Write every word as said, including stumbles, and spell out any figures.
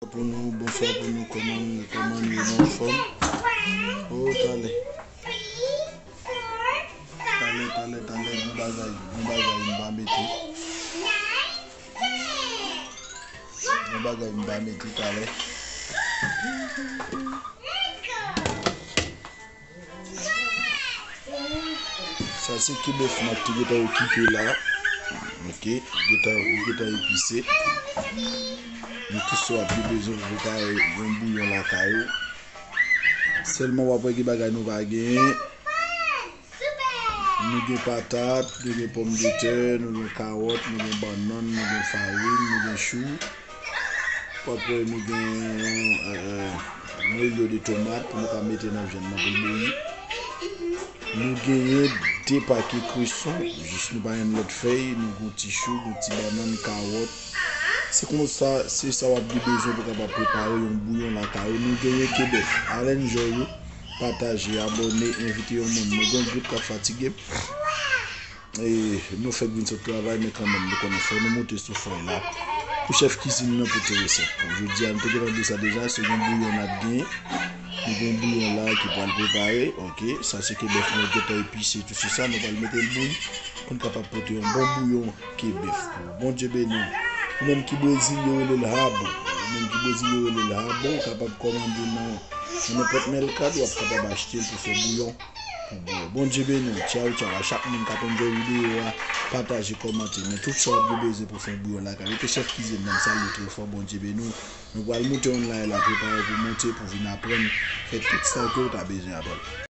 Pou nou, bonswa pou nou, kòman nou ye, kòman nou ye, nou anfòm? O, talè. Talè, talè, talè, gen bagay, gen bagay m pa mete. Gen bagay m pa mete talè. Sa se ke bèf m ap tou gentan okipe la. Ok, gentan, gentan epise. Men tout sa w ap gen bezwen pou prepare yon bouyon lakay ou. Sèlman w ap wè gen bagay nou pa genyen. Nou gen patat, nou gen pòmdetè, nou gen kawòt, nou gen bannann, nou gen farin, nou gen chou. W ap wè nou gen yon, euh, noyo de tomat pou nou ka mete nan vyann nan pou l bouyi. Nou genyen de pake kreson, jis nou pa jwenn lòt fèy, nou gen ti chou, gen ti bannann, kawòt. Se konsa, se sa w ap gen bezwen pou kapab prepare yon bouyon lakay ou. Nou genyen ke bèf. Al enjoy ou, pataje, abòne, envite yon moun. Mwen gen yon gwoup k ap fatige m. E nou fèk vin sot travay, men kanmenm, nou konnen fò nou moute sou fèy la pou chèf kizin nan pote resèt. Jodi a, nou te gentan di sa deja, se yon bouyon n ap genyen. Nou gen yon bouyon la ki pral prepare, ok. Sa se ke bèf nou gentan epise, tout se sa, nou pral mete l bouyi pou n kapab pote yon bon bouyon ke bèf pou ou. Bondye beni w. Ou menm ki Brezil, yo rele l habo. Ou menm ki Brezil, yo rele l habo. Ou kapab kòmande nan, nan nenpòt mèlkad, w ap kapab achte l pou fè bouyon pou bwè. Bondye beni w. Tchaw, tchaw. A chak moun k ap enjoy videyo a, pataje, kòmante. Men tout sa w ap gen bezwen pou fè yon bouyon lakay ou. Ke chèf kizin nan, m salye trè fò. Bondye beni w. Nou pral moute online la, prepare pou moute, pou vin aprann fè tout sa ke w ta bezwen aprann.